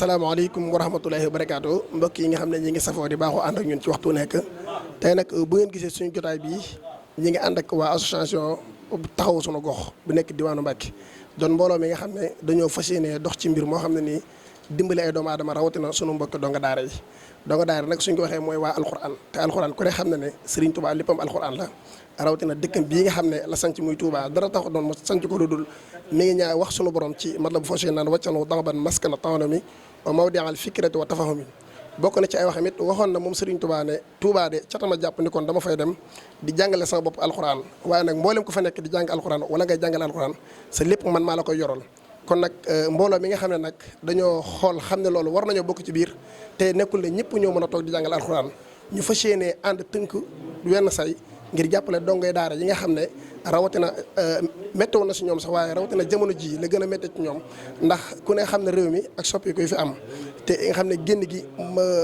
asalaamaaleykum wa rahmatulahi wa barakaatu mbokk yi nga xam ne ñi ngi safoo di baaxoo ànd ak ñun ci waxtu nekk tey nag bu ngeen gisee suñu jotaay bii ñi ngi ànd ak waa association taxawu sunu gox bu nekk diwaanu Mbàkke doon mbooloo mi nga xam ne dañoo fas yéene dox ci mbir moo xam ne nii dimbali ay doomu aadama rawatina sunu mbokk donga daara yi donga daara nag suñ ko waxee mooy waa alxuraan te alxuraan ku ne xam ne ne Serigne Touba léppam alxuraan la rawatina dëkkam bii nga xam ne la sanc muy Touba dara tax doon mu sanc ko lu dul mi ngi ñaa wax sunu borom ci Matlabul Fawzayni naan waccanu daxban maskana ta'allumi wa mawdi'al fikrati wa tafahumi bokk na ci ay waxam it waxoon na moom Serigne Touba ne Touba de catama jàpp ni kon dama fay dem di jàngale sama bopp alxuraan waaye nag mboolem ku fa nekk di jàng alxuraan wala ngay jàngale alxuraan sa lépp man maa la koy yoral kon nag mbooloo mi nga xam ne nag dañoo xool xam ne loolu war nañoo bokk ci biir te nekkul ne ñëpp ñoo mën a toog di jàngale alxuraan ñu fas yéenee ànd tënk wenn say ngir jàppale dongay daara yi nga xam ne rawatina métti woon na si ñoom sax waaye rawatina jamono ji la gën a métti ci ñoom ndax ku ne xam ne réew mi ak soppi koy fi am te nga xam ne génn gi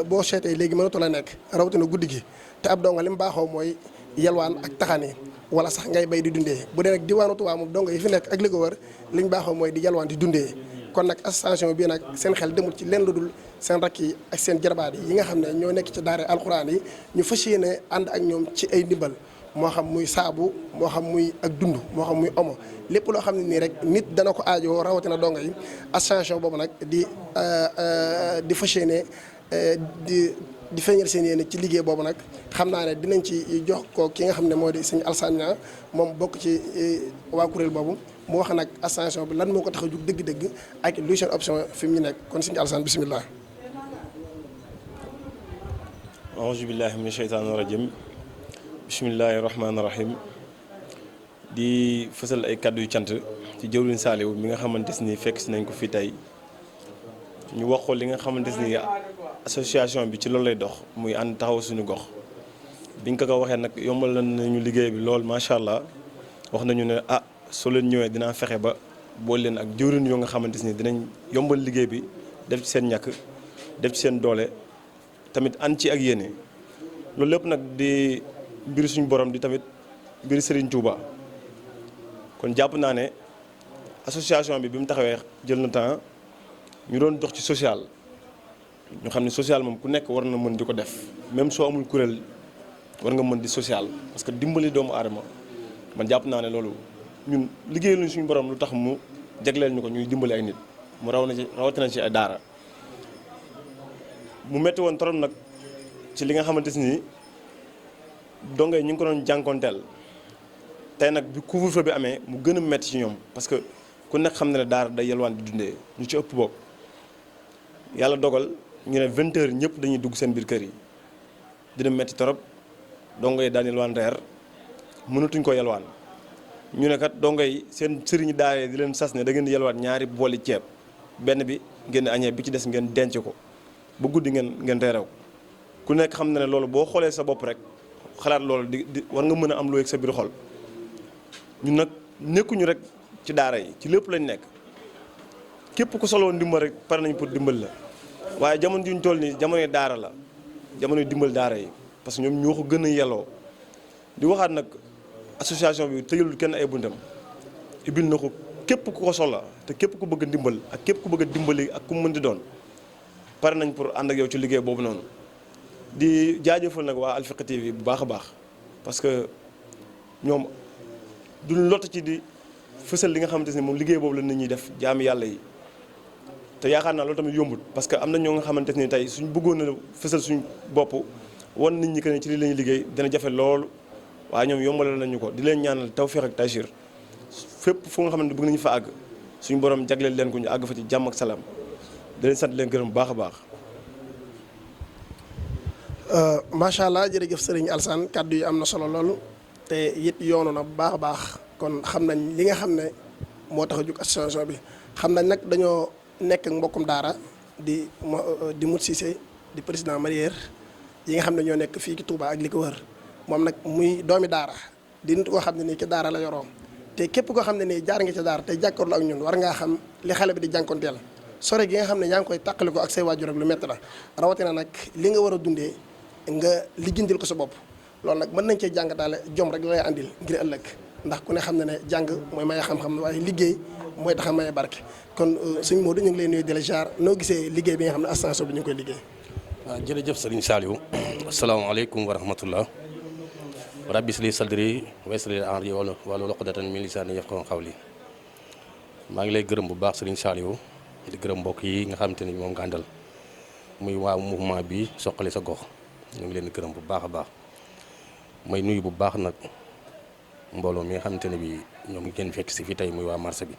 boo seetee léegi mënatu la nekk rawatina guddi gi te ab donga li mu baaxoo mooy yelwaan ak taxani wala sax ngay bay di dundee bu dee nag diwaanu Tuubaa moom donga yi fi nekk ak li ko wër li ñu baaxoo mooy di yelwaan di dundee kon nag association bii nag seen xel demul ci lenn lu dul seen rakk yi ak seen jarbaat yi nga xam ne ñoo nekk ci daara alxuraan yi ñu fas yéene ànd ak ñoom ci ay ndimbal moo xam muy saabu moo xam muy ak dund moo xam muy omo lépp loo xam ne nii rek nit dana ko aajoo rawatina donga yi association boobu nag di fas yéene di feeñal seen yéene ci liggéey boobu nag xam naa ne dinañ ci jox ko ki nga xam ne moo di sëñ Alsaan Ñaŋ moom bokk ci waa kuréel boobu mu wax nag association bi lan moo ko tax a jug dëgg-dëgg ak luy seen option fi mu ñu nekk kon sëñ Alsaan bisimilah. auzu billahi mina sheytaani rajim bismillahi rahmaani rahim di fësal ay kàddu yu cant ci jëwriñ Saaliw mi nga xamante ni fekk si nañ ko fii tey ñu wax ko li nga xamante ni association bi ci loolu lay dox muy ànd taxaw suñu gox biñ ko waxee nag yombal nañu liggéey bi lool macha allah wax nañu ne soo leen ñëwee dinaa fexe ba boole leen ak jëwriñ yoo nga xamante ni dinañ yombal liggéey bi def ci seen ñàkk def ci seen doole tamit ànd ci ak yéene loolu lépp nag di mbir suñu borom di tamit mbir Serigne Touba kon jàpp naa ne association bi mu taxawee jël na temps ñu doon dox ci social ñu xam ne social moom ku nekk war na mën di ko def même soo amul kuréel war nga mën di social parce que dimbali doomu aadama man jàpp naa ne loolu ñun liggéey luñ suñu borom lu tax mu jagleel ñu ko ñuy dimbali ay nit mu rawatina ci ay daara mu metti woon trop nag ci li nga xamante ni donge ñu ngi ko doon jànkonteel tey nag bi couvre-feu bi amee mu gën a metti ci ñoom parce que ku nekk xam ne daara day yalwaan di dundee ñu ci ëpp bokk yàlla dogal ñu ne 20h ñëpp dañuy dugg seen biir kër yi dina metti trop dongo yi daan yalwaan reer mënatuñ ko yalwaan ñu ne kat dongo yi seen sëriñ daara di leen sas ne da ngeen di yalwaan ñaari booli ceeb benn bi ngeen di añee bi ci des ngeen denc ko ba guddi ngeen reerew ku nekk xam na ne loolu boo xoolee sa bopp rek xalaat loolu di war nga mën a am loo yëg sa biir xol ñun nag nekkuñu rek ci daara yi ci lépp lañ nekk képp ku soloon ndimbal rek pare nañ pour dimbal la waaye jamono juñ toll nii jamonoy daara la jamonoy dimbal daara yi parce que ñoom ñoo ko gën a yelloo di waxaat nag association bi tëjalul kenn ay buntam ibil na ko képp ku ko soxla te képp ku bëgg a dimbal ak képp ku bëgg a dimbali ak ku mu mën di doon pare nañ pour ànd ak yow ci liggéey boobu noonu di jaajëfal nag waa Alfiqhi TV bu baax a baax parce que ñoom duñ lott ci di fësal li nga xamante ne moom liggéey boobu la nit ñuy def jaami yàlla yi te yaakaar naa loolu tamit yombul parce que am na ñoo nga xamante ni tey suñ bëggoon a fësal suñ bopp wan nit ñi que ne ci lii la ñuy liggéey dina jafe loolu waaye ñoom yombalal nañu ko di leen ñaanal tawfiq ak taysiir fépp fu nga xamante bëgg nañu fa àgg suñu borom jagleel leen ko ñu àgg fa ci jàmm ak salaam di leen sant leen gërëm bu baax a baax. macha allah jërëjëf Serigne Alsaan kàddu yi am na solo loolu te it yoonu na bu baax a baax kon xam nañ li nga xam ne moo tax a jóg association bi xam nañ nag dañoo nekk ak mbokkum daara di Mut Cissé di président Marière yi nga xam ne ñoo nekk fii ci Touba ak li ko wër moom nag muy doomi daara di nit koo xam ne nii ci daara la yoroo te képp koo xam ne nii jaar nga ci daara te jàkkaarloo ak ñun war ngaa xam li xale bi di jànkonteel sore gi nga xam ne yaa ngi koy tàqali ko ak say waajur ak lu métti la rawatina nag li nga war a dundee nga lijjantil ko sa bopp loolu nag mën nañ cee jàngataale jom rek la lay andil ngir ëllëg ndax ku ne xam na ne jàng mooy maye xam-xam waaye liggéey mooy tax a maye barke kon sëñ Modou ñu ngi lay nuyu di la jaar noo gisee liggéey bi nga xam ne association bi ñu ngi koy liggéey. waaw jërëjëf Serigne Saliou asalaamaaleykum wa rahmatullah rabbi ishrah li sadri wa yassir li amri wahlul uqdatan min lisani yafqahu qawli maa ngi lay gërëm bu baax Serigne Saliou di gërëm mbokk yi nga xamante ni moom nga àndal muy waa mouvement bi Suxali sa gox ñu ngi leen di gërëm bu baax a baax may nuyu bu baax nag mbooloo mi nga xamante ne bi ñoom ngeen fekk si fi tey muy waa marché bi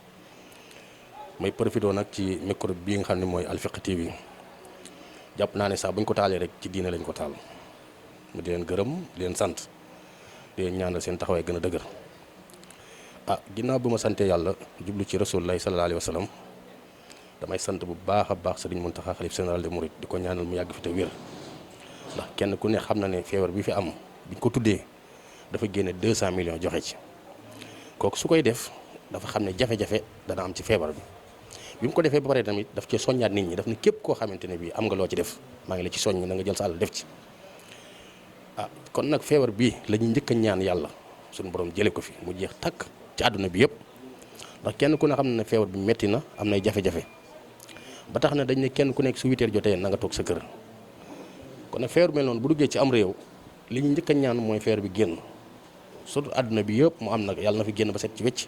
may profité nag ci micro bii nga xam ne mooy Alfiqh TV jàpp naa ne sax bu ñu ko taalee rek ci diine lañ ko taal mu di leen gërëm di leen sant di leen ñaanal seen taxawaay gën a dëgër ginnaaw bu ma sante yàlla jublu ci rasulullahi sallallahu alayhi wa sallam damay sant bu baax a baax Sëriñ Muntaxa xalif général des mourides di ko ñaanal mu yàgg fi te wér ndax kenn ku ne xam na ne feebar bi fi am biñ ko tuddee dafa génne 200 millions joxe ci kooku su koy def dafa xam ne jafe-jafe dana am ci feebar bi mu ko defee ba pare tamit daf ci soññaat nit ñi daf ne képp koo xamante ne bii am nga loo ci def maa ngi la ci soññ na nga jël sa àll def ci kon nag feebar bi la ñuy njëkk a ñaan yàlla suñu borom jële ko fi mu jeex takk ci àdduna bi yëpp ndax kenn ku ne xam ne feebar bi metti na am nay jafe-jafe ba tax na dañ ne kenn ku nekk su 8 heures jotee na nga toog sa kër kon nag feebar mel noonu bu duggee ci am réew li ñu njëkk a ñaan mooy feebar bi génn surtout àdduna bi yëpp mu am nag yàlla na fi génn ba set ci wecc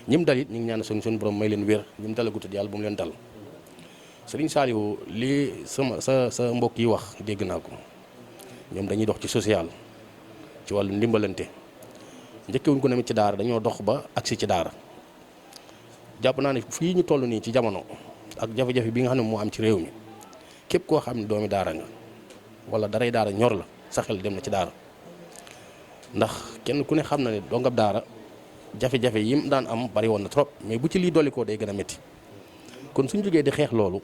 ñim dal it ñu ngi ñaan suñu borom may leen wér ñim dalagut yàlla bu mu leen dal Serigne Saliou lii sa mbokk yi wax dégg naa ko ñoom dañuy dox ci social ci wàllu ndimbalante njëkkewuñ ko ne ci daara dañoo dox ba agsi ci daara jàpp naa ne fii ñu toll nii ci jamono ak jafe-jafe bi nga xam ne moo am ci réew mi képp koo xam ne doomi daara nga wala daray daara ñor la sa xel dem na ci daara ndax kenn ku ne xam na ne dongab daara jafe-jafe yi mu daan am bari woon na trop mais bu ci lii dolli koo day gën a métti kon suñ jógee di xeex loolu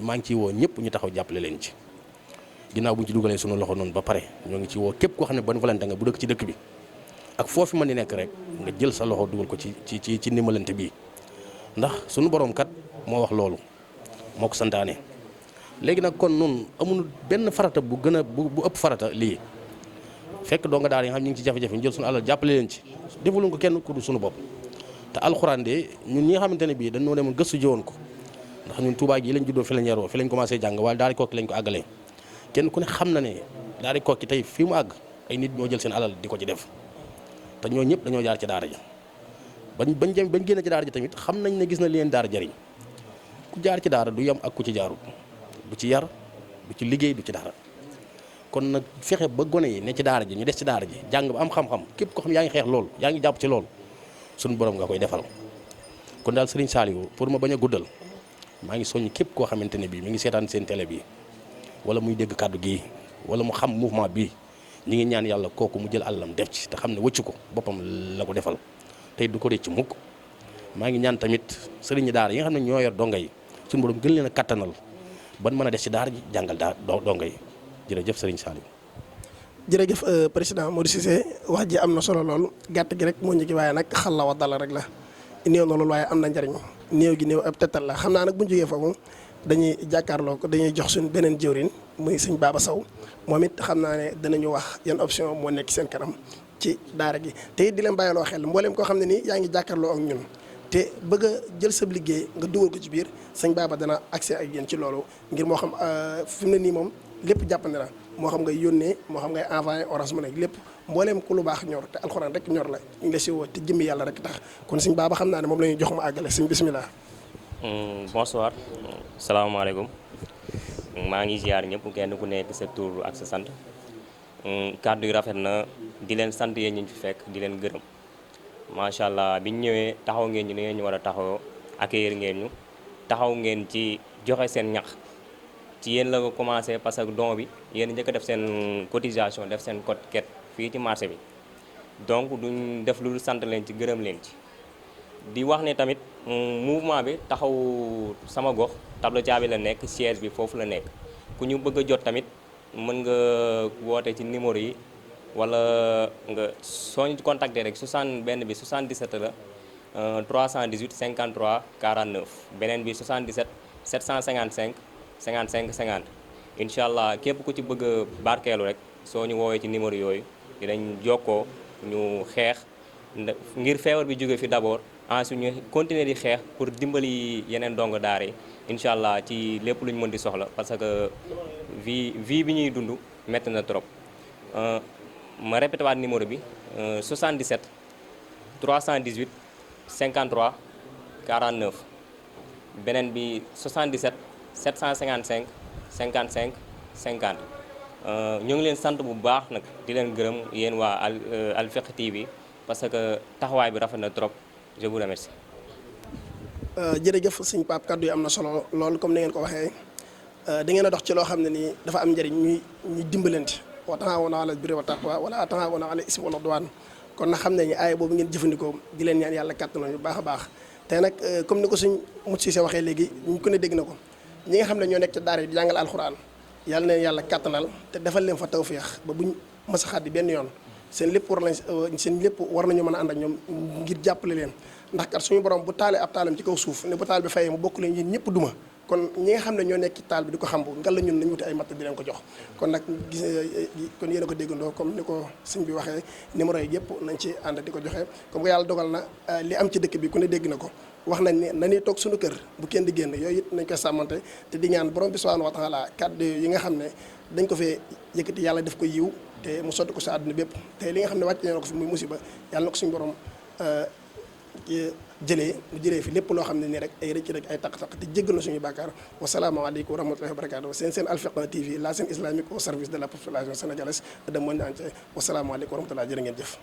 maa ngi ciy woo ñëpp ñu taxaw jàppale leen ci ginnaaw bu ñu ci dugalee sunu loxo noonu ba pare ñoo ngi ci woo képp koo xam ne bonne volonté nga bu dëkk ci dëkk bi ak foofu mën di nekk rek nga jël sa loxo dugal ko ci ndimbalante bii ndax sunu borom kat moo wax loolu moo ko santaane léegi nag kon noonu amul benn farata bu gën a bu ëpp farata lii fekk doo nga daal yi nga xam ñu ngi ci jafe-jafe ñu jël sunu alal jàppale leen ci defaluñ ko kenn ku du sunu bopp te alxuraan de ñun ñi nga xamante ne bii dañoo demoon gëstu jiwoon ko ndax ñun Tuubaa gi lañ juddoo fi lañ yaroo fi lañ commencé jàng waaye daal di kokki lañ ko àggalee kenn ku ne xam na ne daal di kokki tey fii mu àgg ay nit ñoo jël seen alal di ko ci def te ñoo ñëpp dañoo jaar ci daara ja bañ génn ci daara ji tamit xam nañ ne gis na leen daara jariñ ku jaar ci daara du yem ak ku ci jaarul du ci yar du ci liggéey du ci dara kon nag fexe ba gone yi ne ci daara ji ñu des ci daara ji jàng ba am xam-xam képp ko xam yaa ngi xeex loolu yaa ngi jàpp ci loolu suñu borom nga koy defal kon daal Serigne Saliou pour ma bañ a guddal maa ngi soññ képp koo xamante ne bii mi ngi seetaan seen télé bi wala muy dégg kàddu gii wala mu xam mouvement bii ñi ngi ñaan yàlla kooku mu jël àllam def ci te xam ne wëccu ko boppam la ko defal tey du ko rëcc mukk maa ngi ñaan tamit sëriñi daara yi nga xam ne ñoo yor donga yi suñu borom gën leen a kattanal ban mën a des ci daara ji jàngal donga yi jërëjëf Serigne Saliou. jërëjëf président Modou Cissé wax ji am na solo lool gàtt gi rek moo ñu gi waaye nag xal la wa dala rek la néew na loolu waaye am na njariñ néew gi néew ab tettal la xam naa nag bu ñu jógee foofu dañuy jàkkaarloo ko dañuy jox suñu beneen jëwriñ muy sëñ Baba Sow moom it xam naa ne danañu wax yan option moo nekk seen kanam ci daara gi te it di leen bàyyiloo xel mboolem koo xam ne nii yaa ngi jàkkaarloo ak ñun te bëgg a jël sa liggéey nga dugal ko ci biir sëñ Baba dana accès ak yéen ci loolu ngir moo xam fi mu ne nii moom lépp jàppandi na moo xam ngay yónnee moo xam ngay envoyé orange mu nekk lépp mbooleem ku lu baax ñor te alxuraan rek ñor la ñu ngi la si woo te jëmmi yàlla rek tax kon sëñ Baba xam naa ne moom la ñuy jox ma àggale sëñ bismillah. Bonsoir salaamaaleykum maa ngi ziar ñëpp kenn ku nekk sa tur ak sa sant kàddu yi rafet na di leen sant yéen ñu fi fekk di leen gërëm macha allah biñ ñëwee taxaw ngeen ñu ni ngeen ñu war a taxawoo accueillir ngeen ñu taxaw ngeen ci joxe seen ñax ci yéen la ko commencé parce que don bi yéen njëkk a def seen cotisation def seen code ket fii ci marché bi donc duñ def lu sant leen ci gërëm leen ci di wax ne tamit mouvement bi taxaw sama gox tableau caabi la nekk siège bi foofu la nekk ku ñu bëgg a jot tamit mën nga woote ci numéro yi wala nga soo ñu contacter rek benn bi 77 la 318 53 49 beneen bi 77 755 55 50 incha allah képp ku ci bëgg a barkeelu rek soo ñu woowee ci numéro yooyu dinañ jokkoo ñu xeex ngir feebar bi jóge fi d'abord ensuite ñu continuer di xeex pour dimbali yeneen ndongo daara yi incha allah ci lépp lu ñu mën di soxla parce que vie bi ñuy dund métti na trop ma répété waat numéro bi 77 318 53 49 beneen bi 77 755 55 50 ñu ngi leen sant bu baax nag di leen gërëm yéen waa Al Fiqh TV parce que taxawaay bi rafet na trop je vous remercie. jërëjëf sëñ Pape kaddu yi am na solo loolu comme ni ngeen ko waxee da ngeen a dox ci loo xam ne nii dafa am njëriñ ñuy dimbalante wa ta'aawanu alal birri wa taqwa wala ta'aawanu alal ismi wal udwaan kon nag xam ne ni aaya boobu ngeen jëfandikoo di leen ñaan yàlla kàttan bu baax a baax te nag comme ni ko suñ Moussa Cissé waxee léegi ñu ko ne dégg na ko ñi nga xam ne ñoo nekk ci daara yi di jàngal alxuraan yàlla na yàlla kàttanal te defal leen fa tawféex ba buñ mës a xaddi benn yoon seen lépp war nañu mën a ànd ak ñoom ngir jàppale leen ndax kat suñu borom bu taalee ab taalam ci kaw suuf ne bu taal bi fayee mu bokk leen yéen ñëpp duma kon ñi nga xam ne ñoo nekk ci taal bi di ko xam bu ngal la ñun nañu wuti ay matt di leen ko jox kon nag gis kon yéen a ko déggandoo comme ni ko sëñ bi waxee numéro yi yëpp nañ ci ànd di ko joxe comme que yàlla dogal na li am ci dëkk bi ku ne dégg na ko wax nañ ne nañuy toog suñu kër bu kenn di génn yooyu it nañ koy sàmmante te di ñaan borom bi subhanahu wa taala kàddu yi nga xam ne dañ ko fee yëkkati yàlla def ko yiw te mu sotti ko sa àdduna bépp te li nga xam ne wàcc na ko fi muy musiba yàlla na ko suñu borom mu jëlee fi lépp loo xam ne nii rek ay rëcc rek ay taq-taq te jéggal na suñu bàkkaar wasalaamaaleykum wa rahmatullahi wa barakatuh seen Al Fiqh TV la chaîne islamique au service de la population sénégalaise et du monde entier wasalaamaaleykum wa rahmatullah jërë ngeen jëf